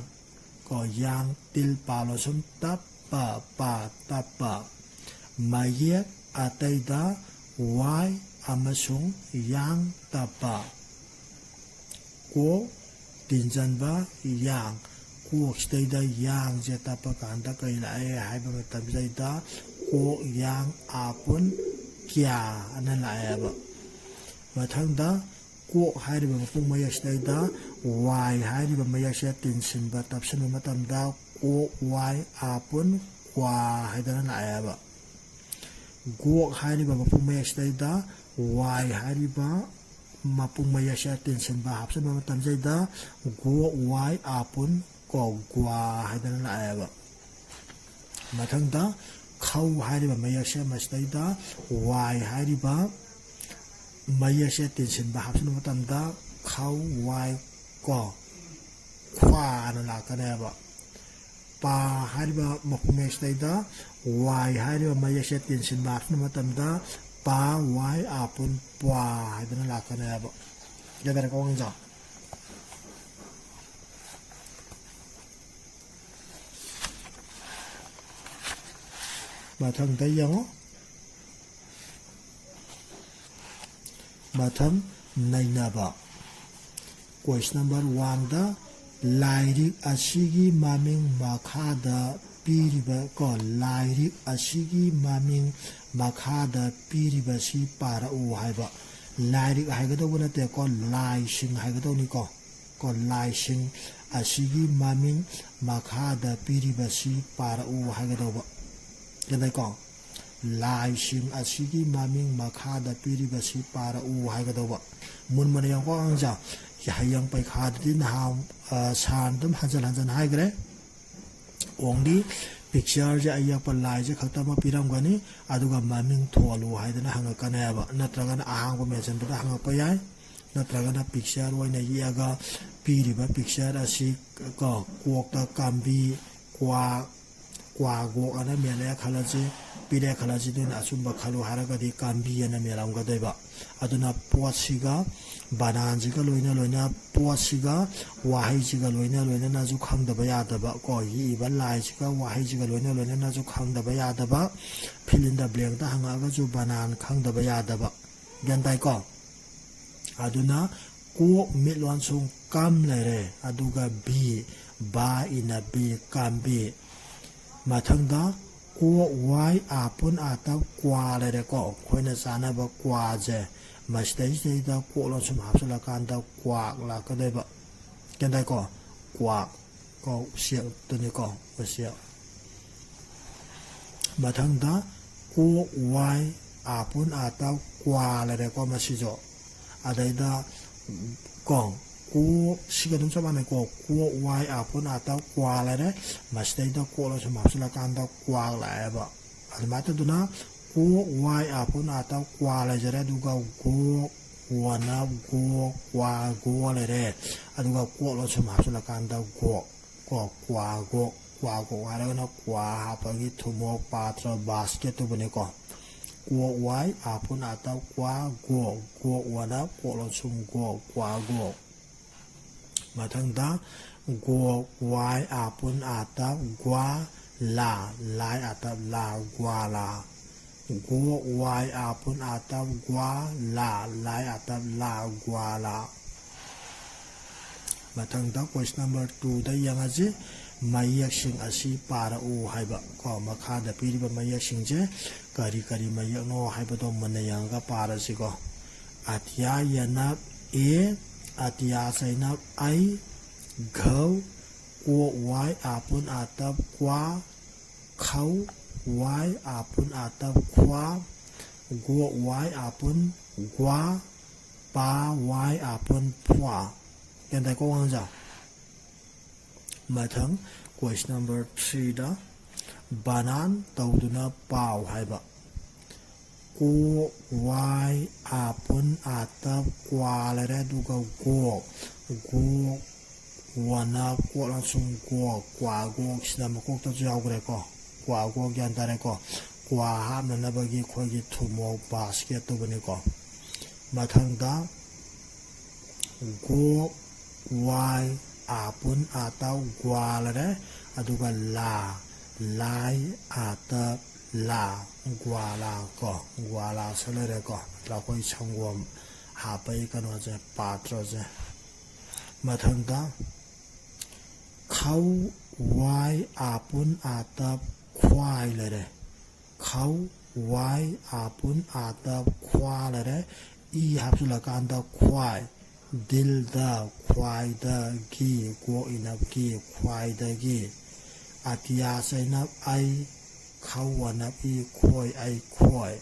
ꯀꯣ ꯌꯥꯡ ꯇꯤꯜ ꯄꯥ ꯂꯣꯟꯁꯨꯝ ꯇꯞ ꯄ ꯄꯥ ꯇꯞꯄ꯫ ꯃꯌꯦꯛ ꯑꯇꯩꯗ ꯋꯥꯏ ꯑꯃꯁꯨꯡ ꯌꯥꯡ ꯇꯞꯄ꯫ ꯀꯣꯛ ꯇꯤꯟꯖꯟꯕ ꯌꯥꯡ꯫ ꯀꯣꯛꯁꯤꯗꯩꯗ ꯌꯥꯡꯁꯦ ꯇꯞꯄ ꯀꯥꯟꯗ ꯀꯔꯤ ꯂꯥꯛꯑꯦ ꯍꯥꯏꯕ ꯃꯇꯝꯁꯤꯗꯩꯗ ꯀꯣꯛ ꯌꯥꯡ ꯑꯥꯄꯨꯟ ꯀ꯭ꯌꯥ ꯑꯅ ꯂꯥꯛꯑꯦꯕ꯫ ꯃꯊꯪꯗ ꯀꯣꯛ ꯍꯥꯏꯔꯤꯕ ꯃꯄꯨꯡ ꯃꯌꯦꯛꯁꯤꯗꯩꯗ ꯋꯥꯏ ꯍꯥꯏꯔꯤꯕ ꯃꯌꯦꯛꯁꯦ ꯇꯤꯟꯁꯤꯟꯕ, ꯇꯞꯁꯤꯟꯕ ꯃꯇꯝꯗ ꯀꯣꯛ ꯋꯥꯏ ꯑꯥꯄꯨꯟ ꯀ꯭ꯋꯥ ꯍꯥꯏꯗꯅ ꯂꯥꯛꯑꯦꯕ꯫ ꯒꯣꯛ ꯍꯥꯏꯔꯤꯕ ꯃꯄꯨꯡ ꯃꯌꯦꯛꯁꯤꯗꯩꯗ ꯋꯥꯏ ꯍꯥꯏꯔꯤꯕ ꯃꯄꯨꯡ ꯃꯌꯦꯛꯁꯦ ꯇꯦꯟꯁꯤꯟꯕ ꯍꯥꯞꯆꯤꯟꯕ ꯃꯇꯝꯁꯤꯗꯩꯗ ꯒꯣꯛ ꯋꯥꯏ ꯑꯥꯄꯨꯟ ꯀꯣ ꯒ꯭ꯋꯥ ꯍꯥꯏꯗꯅ ꯂꯥꯛꯑꯦꯕ꯫ ꯃꯊꯪꯗ ꯈꯧ ꯍꯥꯏꯔꯤꯕ ꯃꯌꯦꯛꯁꯦ ꯃꯁꯤꯗꯩꯗ ꯋꯥꯏ ꯍꯥꯏꯔꯤꯕ ꯃꯌꯦꯛꯁꯦ ꯇꯦꯟꯁꯤꯟꯕ ꯍꯥꯞꯆꯤꯟꯕ ꯃꯇꯝꯗ ꯈꯧ ꯋꯥꯏ ꯀꯣ ꯈ꯭ꯋꯥꯅ ꯂꯥꯛꯀꯅꯦꯕ꯫ ꯄꯥ ꯍꯥꯏꯔꯤꯕ ꯃꯄꯨꯡ ꯃꯌꯦꯛꯁꯤꯗꯩꯗ ꯋꯥꯏ ꯍꯥꯏꯔꯤꯕ ꯃꯌꯦꯛꯁꯦ ꯇꯦꯟꯁꯤꯟꯕ ꯍꯥꯞꯆꯤꯟꯕ ꯃꯇꯝꯗ ꯄꯥ ꯋꯥꯏ ꯑꯥꯄꯨꯟ ꯄ꯭ꯋꯥ ꯍꯥꯏꯗꯅ ꯂꯥꯛꯀꯅꯦꯕ꯫ ꯒ꯭ꯌꯥꯟ ꯇꯥꯔꯦꯀꯣ ꯑꯉꯥꯡꯁꯤꯡ? ꯃꯊꯪꯗ ꯌꯦꯡꯉꯣ꯫ ꯃꯊꯪ ꯅꯩꯅꯕ꯫ Question number one ꯗ ꯂꯥꯏꯔꯤꯛ ꯑꯁꯤꯒꯤ ꯃꯃꯤꯡ ꯃꯈꯥꯗ ꯄꯤꯔꯤꯕ ꯀꯣ, ꯂꯥꯏꯔꯤꯛ ꯑꯁꯤꯒꯤ ꯃꯃꯤꯡ ꯃꯈꯥꯗ ꯄꯤꯔꯤꯕꯁꯤ ꯄꯥꯔꯛꯎ ꯍꯥꯏꯕ꯫ ꯂꯥꯏꯔꯤꯛ ꯍꯥꯏꯒꯗꯧꯕ ꯅꯠꯇꯦꯀꯣ, ꯂꯥꯏꯁꯤꯡ ꯍꯥꯏꯒꯗꯧꯅꯤꯀꯣ꯫ ꯀꯣ, ꯂꯥꯏꯁꯤꯡ ꯑꯁꯤꯒꯤ ꯃꯃꯤꯡ ꯃꯈꯥꯗ ꯄꯤꯔꯤꯕꯁꯤ ꯄꯥꯔꯛꯎ ꯍꯥꯏꯒꯗꯧꯕ꯫ ꯒ꯭ꯌꯥꯟ ꯇꯥꯏꯀꯣ? ꯂꯥꯏꯁꯤꯡ ꯑꯁꯤꯒꯤ ꯃꯃꯤꯡ ꯃꯈꯥꯗ ꯄꯤꯔꯤꯕꯁꯤ ꯄꯥꯔꯛꯎ ꯍꯥꯏꯒꯗꯧꯕ꯫ ꯃꯨꯟ ꯃꯨꯟꯅ ꯌꯦꯡꯉꯨꯀꯣ ꯑꯉꯥꯡꯁꯦ꯫ ꯍꯌꯦꯡ ꯄꯩꯈꯥꯗꯗꯤ ꯅꯍꯥꯟ, ꯑ, ꯁꯥꯔꯅ ꯑꯗꯨꯝ ꯍꯟꯖꯟ ꯍꯟꯖꯟ ꯍꯥꯏꯈ꯭ꯔꯦ꯫ Only ꯄꯤꯛꯆꯔꯁꯦ ꯑꯌꯦꯛꯄ ꯂꯥꯏꯁꯦ ꯈꯛꯇꯃꯛ ꯄꯤꯔꯝꯒꯅꯤ꯫ ꯑꯗꯨꯒ ꯃꯃꯤꯡ ꯊꯣꯜꯂꯨ ꯍꯥꯏꯗꯅ ꯍꯪꯉꯛꯀꯅꯦꯕ, ꯅꯠꯇ꯭ꯔꯒꯅ ꯑꯍꯥꯡꯕ ꯃꯦꯟꯁꯤꯟꯕꯗ ꯍꯪꯉꯛꯄ ꯌꯥꯏ, ꯅꯠꯇ꯭ꯔꯒꯅ ꯄꯤꯛꯆꯔ ꯑꯣꯏꯅ ꯌꯦꯛꯑꯒ ꯄꯤꯔꯤꯕ ꯄꯤꯛꯆꯔ ꯑꯁꯤ ꯀꯣ ꯀꯣꯛꯇ ꯀꯥꯝꯕꯤ, ꯀ꯭ꯋꯥ, ꯀ꯭ꯋꯥ ꯒꯣꯛ ꯑꯅ ꯃꯦꯜꯂꯦ ꯈꯜꯂꯁꯤ, ꯄꯤꯔꯦ ꯈꯜꯂꯁꯤ, ꯑꯗꯨꯅ ꯑꯆꯨꯝꯕ ꯈꯜꯂꯨ ꯍꯥꯏꯔꯒꯗꯤ ꯀꯥꯝꯕꯤ ꯑꯅ ꯃꯦꯜꯂꯝꯒꯗꯣꯏꯕ꯫ ꯑꯗꯨꯅ ꯄꯣꯠꯁꯤꯒ ꯕꯅꯥꯟꯁꯤꯒ ꯂꯣꯏꯅ ꯂꯣꯏꯅ ꯄꯣꯠꯁꯤꯒ ꯋꯥꯍꯩꯁꯤꯒ ꯂꯣꯏꯅ ꯂꯣꯏꯅꯅꯁꯨ ꯈꯪꯗꯕ ꯌꯥꯗꯕ ꯀꯣ, ꯌꯦꯛꯏꯕ ꯂꯥꯏꯁꯤꯒ ꯋꯥꯍꯩꯁꯤꯒ ꯂꯣꯏꯅ ꯂꯣꯏꯅꯅꯁꯨ ꯈꯪꯗꯕ ꯌꯥꯗꯕ, fill in the blankꯇ ꯍꯪꯉꯛꯑꯒꯁꯨ ꯕꯅꯥꯟ ꯈꯪꯗꯕ ꯌꯥꯗꯕ꯫ ꯒ꯭ꯌꯥꯟ ꯇꯥꯏꯀꯣ? ꯑꯗꯨꯅ ꯀꯣꯛ ꯃꯤꯠ ꯂꯣꯟꯁꯨꯝ ꯀꯝ ꯂꯩꯔꯦ, ꯑꯗꯨꯒ ꯕꯤ, ꯕꯥ ꯏꯅ ꯕꯤ, ꯀꯥꯝꯕꯤ꯫ ꯃꯊꯪꯗ ꯀꯣꯛ ꯋꯥꯏ ꯑꯥꯄꯨꯟ ꯑꯥꯇ ꯀ꯭ꯋꯥ ꯂꯩꯔꯦꯀꯣ, ꯑꯩꯈꯣꯏꯅ ꯆꯥꯅꯕ ꯀ꯭ꯋꯥꯁꯦ꯫ ꯃꯁꯤꯗꯩꯁꯤꯗꯩꯗ ꯀꯣꯛ ꯂꯣꯟꯁꯨꯝ ꯍꯥꯞꯆꯤꯜꯂꯀꯥꯟꯗ ꯀ꯭ꯋꯥꯛ ꯂꯥꯛꯀꯗꯣꯏꯕ꯫ ꯒ꯭ꯌꯥꯟ ꯇꯥꯏꯀꯣ? ꯀ꯭ꯋꯥꯛ ꯀꯣ, ꯎꯆꯦꯛꯇꯨꯅꯤꯀꯣ, ꯎꯆꯦꯛ꯫ ꯃꯊꯪꯗ ꯀꯣꯛ ꯋꯥꯏ ꯑꯥꯄꯨꯟ ꯑꯥꯇ ꯀ꯭ꯋꯥ ꯂꯩꯔꯦꯀꯣ, ꯃꯁꯤꯁꯨ꯫ ꯑꯗꯩꯗ ꯀꯣ, ꯀꯣꯛ ꯁꯤꯒ ꯑꯗꯨꯝ ꯆꯞ ꯃꯥꯟꯅꯩꯀꯣ, ꯀꯣꯛ ꯋꯥꯏ ꯑꯥꯄꯨꯟ ꯑꯥꯇ ꯀ꯭ꯋꯥ ꯂꯩꯔꯦ꯫ ꯃꯁꯤꯗꯩꯗ ꯀꯣꯛ ꯂꯣꯟꯁꯨꯝ ꯍꯥꯞꯆꯤꯜꯂꯀꯥꯟꯗ ꯀ꯭ꯋꯥꯛ ꯂꯥꯛꯑꯦꯕ꯫ ꯑꯗꯨꯃꯥꯏꯅ ꯇꯧꯗꯅ ꯀꯣꯛ ꯋꯥꯏ ꯑꯥꯄꯨꯟ ꯑꯥꯇ ꯀ꯭ꯋꯥ ꯂꯩꯖꯔꯦ, ꯑꯗꯨꯒ ꯒꯣꯛ, ꯋꯅ ꯒꯣ, ꯀ꯭ꯋꯥ ꯒꯣ ꯂꯩꯔꯦ꯫ ꯑꯗꯨꯒ ꯀꯣꯛ ꯂꯣꯟꯁꯨꯝ ꯍꯥꯞꯆꯤꯜꯂꯀꯥꯟꯗ ꯒꯣꯛ ꯀꯣ, ꯀ꯭ꯋꯥ ꯒꯣꯛ꯫ ꯀ꯭ꯋꯥ ꯒꯣꯛ ꯍꯥꯏꯔꯒꯅ ꯀ꯭ꯋꯥ ꯍꯥꯞꯄꯒꯤ ꯊꯨꯝꯃꯣꯛ, ꯄꯥꯇ꯭ꯔ, ꯕꯥꯁꯀꯦꯠꯇꯨꯕꯨꯅꯤꯀꯣ꯫ ꯀꯣꯛ ꯋꯥꯏ ꯑꯥꯄꯨꯟ ꯑꯥꯇ ꯀ꯭ꯋꯥ ꯒꯣꯛ, ꯒꯣꯛ ꯋꯅ ꯀꯣꯛ ꯂꯣꯟꯁꯨꯝ ꯒꯣꯛ, ꯀ꯭ꯋꯥ ꯒꯣꯛ꯫ ꯃꯊꯪꯗ ꯒꯣꯛ ꯋꯥꯏ ꯑꯥꯄꯨꯟ ꯑꯥꯇ ꯒ꯭ꯋꯥ ꯂꯥ, ꯂꯥꯏ ꯑꯥꯇ ꯂꯥ, ꯒ꯭ꯋꯥꯂꯥ꯫ ꯒꯣꯛ ꯋꯥꯏ ꯑꯥꯄꯨꯟ ꯑꯥꯇ ꯒ꯭ꯋꯥ ꯂꯥ, ꯂꯥꯏ ꯑꯥꯇ ꯂꯥ, ꯒ꯭ꯋꯥꯂꯥ꯫ ꯃꯊꯪꯗ question number twoꯗ ꯌꯦꯡꯉꯁꯤ, ꯃꯌꯦꯛꯁꯤꯡ ꯑꯁꯤ ꯄꯥꯔꯛꯎ ꯍꯥꯏꯕ ꯀꯣ꯫ ꯃꯈꯥꯗ ꯄꯤꯔꯤꯕ ꯃꯌꯦꯛꯁꯤꯡꯁꯦ ꯀꯔꯤ ꯀꯔꯤ ꯃꯌꯦꯛꯅꯣ ꯍꯥꯏꯕꯗꯣ ꯃꯨꯟꯅ ꯌꯦꯡꯉꯒ ꯄꯥꯔꯁꯤꯀꯣ꯫ ꯑꯇꯤꯌꯥ ꯌꯦꯅꯞ ꯑꯦ, ꯑꯇꯤꯌꯥ ꯆꯩꯅꯞ ꯑꯩ, ꯘꯧ, ꯀꯣꯛ ꯋꯥꯏ ꯑꯥꯄꯨꯟ ꯑꯥꯇꯞ ꯀ꯭ꯋꯥ, ꯈꯧ ꯋꯥꯏ ꯑꯥꯄꯨꯟ ꯑꯥꯇꯞ ꯈ꯭ꯋꯥ, ꯒꯣꯛ ꯋꯥꯏ ꯑꯥꯄꯨꯟ ꯒ꯭ꯋꯥ, ꯄꯥ ꯋꯥꯏ ꯑꯥꯄꯨꯟ ꯐ꯭ꯋꯥ꯫ ꯒ꯭ꯌꯥꯟ ꯇꯥꯏꯀꯣ ꯋꯥꯍꯪꯁꯦ? ꯃꯊꯪ question number threeꯗ ꯕꯅꯥꯟ ꯇꯧꯗꯨꯅ ꯄꯥꯎ ꯍꯥꯏꯕ꯫ ꯀꯣꯛ, ꯋꯥꯏ, ꯑꯥꯄꯨꯟ, ꯑꯥꯇꯞ, ꯀ꯭ꯋꯥ ꯂꯩꯔꯦ, ꯑꯗꯨꯒ ꯒꯣꯛ, ꯒꯣꯛ, ꯋꯥꯅ ꯀꯣꯛ ꯑꯃꯁꯨꯡ ꯒꯣꯛ, ꯀ꯭ꯋꯥ ꯒꯣꯛꯁꯤꯅ ꯃꯀꯣꯛꯇꯁꯨ ꯌꯥꯎꯈ꯭ꯔꯦꯀꯣ꯫ ꯀ꯭ꯋꯥ ꯒꯣꯛ ꯒ꯭ꯌꯥꯟ ꯇꯥꯔꯦꯀꯣ꯫ ꯀ꯭ꯋꯥ ꯍꯥꯞꯅꯅꯕꯒꯤ ꯑꯩꯈꯣꯏꯒꯤ ꯊꯨꯝꯃꯣꯛ ꯕꯥꯁꯀꯦꯠꯇꯨꯕꯨꯅꯤꯀꯣ꯫ ꯃꯊꯪꯗ ꯒꯣꯛ, ꯋꯥꯏ, ꯑꯥꯄꯨꯟ, ꯑꯥꯇꯞ, ꯒ꯭ꯋꯥ ꯂꯩꯔꯦ, ꯑꯗꯨꯒ ꯂꯥ, ꯂꯥꯏ, ꯑꯥꯇꯞ, ꯂꯥ, ꯒ꯭ꯋꯥꯂꯥ ꯀꯣ, ꯒ꯭ꯋꯥꯂꯥꯁꯦ ꯂꯩꯔꯦꯀꯣ꯫ ꯅꯠꯇ꯭ꯔ ꯑꯩꯈꯣꯏ ꯁꯪꯒꯣꯝ ꯍꯥꯞꯄꯒꯤ ꯀꯩꯅꯣꯁꯦ, ꯄꯥꯇ꯭ꯔꯁꯦ꯫ ꯃꯊꯪꯗ ꯈꯧ, ꯋꯥꯏ, ꯑꯥꯄꯨꯟ, ꯑꯥꯇꯞ, ꯈ꯭ꯋꯥꯏ ꯂꯩꯔꯦ꯫ ꯈꯧ, ꯋꯥꯏ, ꯑꯥꯄꯨꯟ, ꯑꯥꯇꯞ, ꯈ꯭ꯋꯥ ꯂꯩꯔꯦ꯫ ꯏ ꯍꯥꯞꯆꯤꯜꯂꯀꯥꯟꯗ ꯈ꯭ꯋꯥꯏ꯫ ꯗꯤꯜꯗ, ꯈ꯭ꯋꯥꯏꯗꯒꯤ, ꯒꯣꯛ ꯏꯅꯞꯀꯤ, ꯈ꯭ꯋꯥꯏꯗꯒꯤ꯫ ꯑꯇꯤꯌꯥ ꯆꯩꯅꯞ ꯑꯩ, ꯈꯧ ꯋꯥꯅꯞ ꯏ, ꯈꯣꯏ ꯑꯩ, ꯈꯣꯏ꯫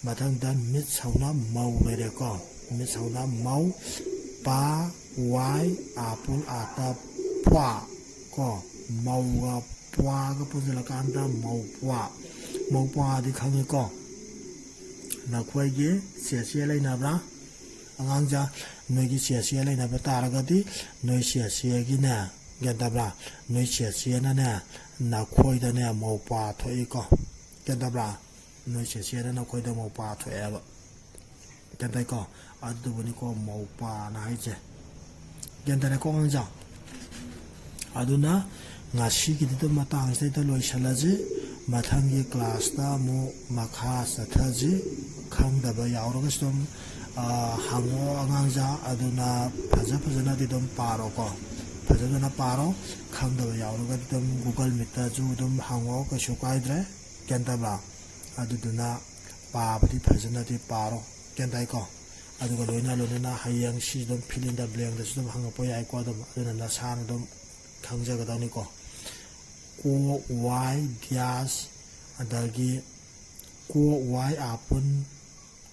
ꯃꯊꯪꯗ ꯃꯤꯠ ꯁꯧꯅ ꯃꯧ ꯂꯩꯔꯦꯀꯣ꯫ ꯃꯤꯠ ꯁꯧꯅ ꯃꯧ, ꯄꯥ, ꯋꯥꯏ, ꯑꯥꯄꯨꯜ, ꯑꯥꯇ, ꯄ꯭ꯋꯥ ꯀꯣ꯫ ꯃꯧꯒ ꯄ꯭ꯋꯥꯒ ꯄꯨꯟꯁꯤꯜꯂꯀꯥꯟꯗ ꯃꯧꯄ꯭ꯋꯥ꯫ ꯃꯧꯄ꯭ꯋꯥꯗꯤ ꯈꯪꯉꯤꯀꯣ꯫ ꯅꯈꯣꯏꯒꯤ ꯆꯦꯆꯦ ꯂꯩꯅꯕ꯭ꯔꯥ? ꯑꯉꯥꯡꯁꯦ, ꯅꯣꯏꯒꯤ ꯆꯦꯆꯦ ꯂꯩꯅꯕ ꯇꯥꯔꯒꯗꯤ ꯅꯣꯏ ꯆꯦꯆꯦꯒꯤꯅꯦ, ꯒ꯭ꯌꯥꯟ ꯇꯥꯕ꯭ꯔꯥ? ꯅꯣꯏ ꯆꯦꯆꯦꯅꯅꯦ ꯅꯈꯣꯏꯗꯅꯦ ꯃꯧꯄ꯭ꯋꯥ ꯊꯣꯛꯏꯀꯣ꯫ ꯒ꯭ꯌꯥꯟ ꯇꯥꯕ꯭ꯔꯥ? ꯅꯣꯏ ꯆꯦꯆꯦꯅ ꯅꯈꯣꯏꯗ ꯃꯧꯄ꯭ꯋꯥ ꯊꯣꯛꯑꯦꯕ꯫ ꯒ꯭ꯌꯥꯟ ꯇꯥꯏꯀꯣ? ꯑꯗꯨꯕꯨꯅꯤꯀꯣ ꯃꯧꯄ꯭ꯋꯥꯅ ꯍꯥꯏꯁꯦ꯫ ꯒ꯭ꯌꯥꯟ ꯇꯥꯔꯦꯀꯣ ꯑꯉꯥꯡꯁꯦ? ꯑꯗꯨꯅ ꯉꯁꯤꯒꯤꯗꯤ ꯑꯗꯨꯝ ꯃꯇꯥꯡꯁꯤꯗꯩꯗ ꯂꯣꯏꯁꯤꯜꯂꯁꯤ꯫ ꯃꯊꯪꯒꯤ ꯀ꯭ꯂꯥꯁꯇ ꯑꯃꯨꯛ ꯃꯈꯥ ꯆꯠꯊꯁꯤ꯫ ꯈꯪꯗꯕ ꯌꯥꯎꯔꯒꯁꯨ ꯑꯗꯨꯝ, ꯑ, ꯍꯪꯉꯣ ꯑꯉꯥꯡꯁꯦ꯫ ꯑꯗꯨꯅ ꯐꯖ ꯐꯖꯅꯗꯤ ꯑꯗꯨꯝ ꯄꯥꯔꯣꯀꯣ꯫ ꯐꯖ ꯐꯖꯅ ꯄꯥꯔꯣ꯫ ꯈꯪꯗꯕ ꯌꯥꯎꯔꯒꯗꯤ ꯑꯗꯨꯝ Google Meetꯇꯁꯨ ꯑꯗꯨꯝ ꯍꯪꯉꯣ, ꯀꯩꯁꯨ ꯀꯥꯏꯗ꯭ꯔꯦ꯫ ꯒ꯭ꯌꯥꯟ ꯇꯥꯕ꯭ꯔꯥ? ꯑꯗꯨꯗꯨꯅ ꯄꯥꯕꯗꯤ ꯐꯖꯅꯗꯤ ꯄꯥꯔꯣ꯫ ꯒ꯭ꯌꯥꯟ ꯇꯥꯏꯀꯣ? ꯑꯗꯨꯒ ꯂꯣꯏꯅ ꯂꯣꯏꯅꯅ ꯍꯌꯦꯡ ꯁꯤ ꯑꯗꯨꯝ fill in the blankꯗꯁꯨ ꯑꯗꯨꯝ ꯍꯪꯉꯛꯄ ꯌꯥꯏꯀꯣ꯫ ꯑꯗꯨꯝ ꯑꯗꯨꯅ ꯅꯁꯥꯅ ꯑꯗꯨꯝ ꯈꯪꯖꯒꯗꯕꯅꯤꯀꯣ꯫ ꯀꯣꯛ, ꯋꯥꯏ, ꯗ꯭ꯌꯥꯁ, ꯑꯗꯒꯤ ꯀꯣꯛ, ꯋꯥꯏ, ꯑꯥꯄꯨꯟ,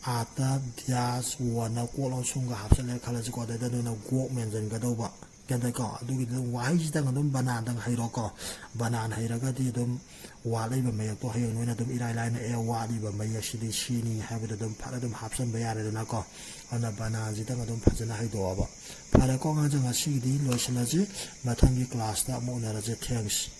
ꯑꯥꯇ, ꯗ꯭ꯌꯥꯁ, ꯋꯅ ꯀꯣꯛ ꯂꯣꯟꯁꯨꯝꯒ ꯍꯥꯞꯆꯜꯂꯦ ꯈꯜꯂꯁꯤꯀꯣ꯫ ꯑꯗꯩꯗ ꯅꯣꯏꯅ ꯒꯣꯛ ꯃꯦꯟꯁꯤꯟꯒꯗꯧꯕ꯫ ꯒ꯭ꯌꯥꯟ ꯇꯥꯏꯀꯣ? ꯑꯗꯨꯒꯤꯗꯤ ꯑꯗꯨꯝ ꯋꯥꯍꯩꯁꯤꯗꯪ ꯑꯗꯨꯝ ꯕꯅꯥꯟꯗꯪ ꯍꯩꯔꯣꯀꯣ꯫ ꯕꯅꯥꯟ ꯍꯩꯔꯒꯗꯤ ꯑꯗꯨꯝ ꯋꯥꯠꯂꯤꯕ ꯃꯌꯦꯛꯇꯣ ꯍꯌꯦꯡ ꯅꯣꯏꯅ ꯑꯗꯨꯝ ꯏꯔꯥꯏ ꯂꯥꯏꯅ, "ꯑꯦ, ꯋꯥꯠꯂꯤꯕ ꯃꯌꯦꯛꯁꯤꯗꯤ ꯁꯤꯅꯤ" ꯍꯥꯏꯕꯗꯣ ꯑꯗꯨꯝ ꯐꯠ ꯑꯗꯨꯝ ꯍꯥꯞꯆꯤꯟꯕ ꯌꯥꯔꯦꯗꯅꯀꯣ꯫ ꯑꯗꯨꯅ ꯕꯅꯥꯟꯁꯤꯗꯪ ꯑꯗꯨꯝ ꯐꯖꯅ ꯍꯩꯗꯣꯛꯑꯕ꯫ ꯐꯔꯦꯀꯣ ꯑꯉꯥꯡꯁꯤꯡ, ꯉꯁꯤꯒꯤꯗꯤ ꯂꯣꯏꯁꯤꯜꯂꯁꯤ꯫ ꯃꯊꯪꯒꯤ ꯀ꯭ꯂꯥꯁꯇ ꯑꯃꯨꯛ ꯎꯅꯔꯁꯦ꯫ Thanks꯫